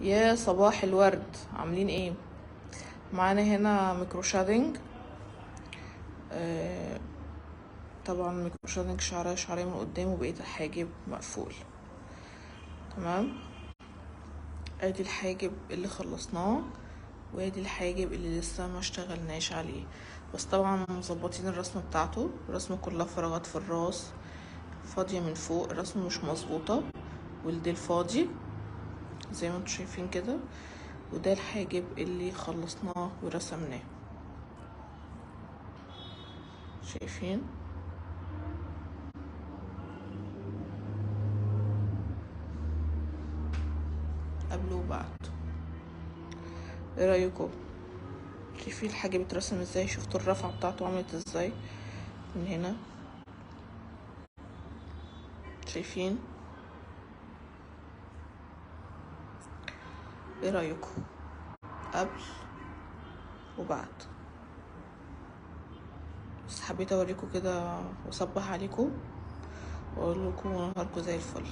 يا صباح الورد، عاملين ايه؟ معانا هنا micro shading. آه طبعا micro shading شعرية شعرية من قدام وبقية الحاجب مقفول. تمام، ادي الحاجب اللي خلصناه وادي الحاجب اللي لسه ما اشتغلناش عليه، بس طبعا مظبطين الرسمة بتاعته. الرسمة كلها فراغات في الراس، فاضية من فوق، الرسمة مش مظبوطة، والديل فاضي زي ما انتم شايفين كده. وده الحاجب اللي خلصناه ورسمناه، شايفين؟ قبل وبعد. ايه رايكم؟ شايفين الحاجب اترسم ازاي؟ شفتوا الرفعة بتاعته عملت ازاي من هنا؟ شايفين؟ ايه رايكم قبل وبعد؟ بس حبيت اوريكم كده واصبح عليكم واقول لكم نهاركم زي الفل.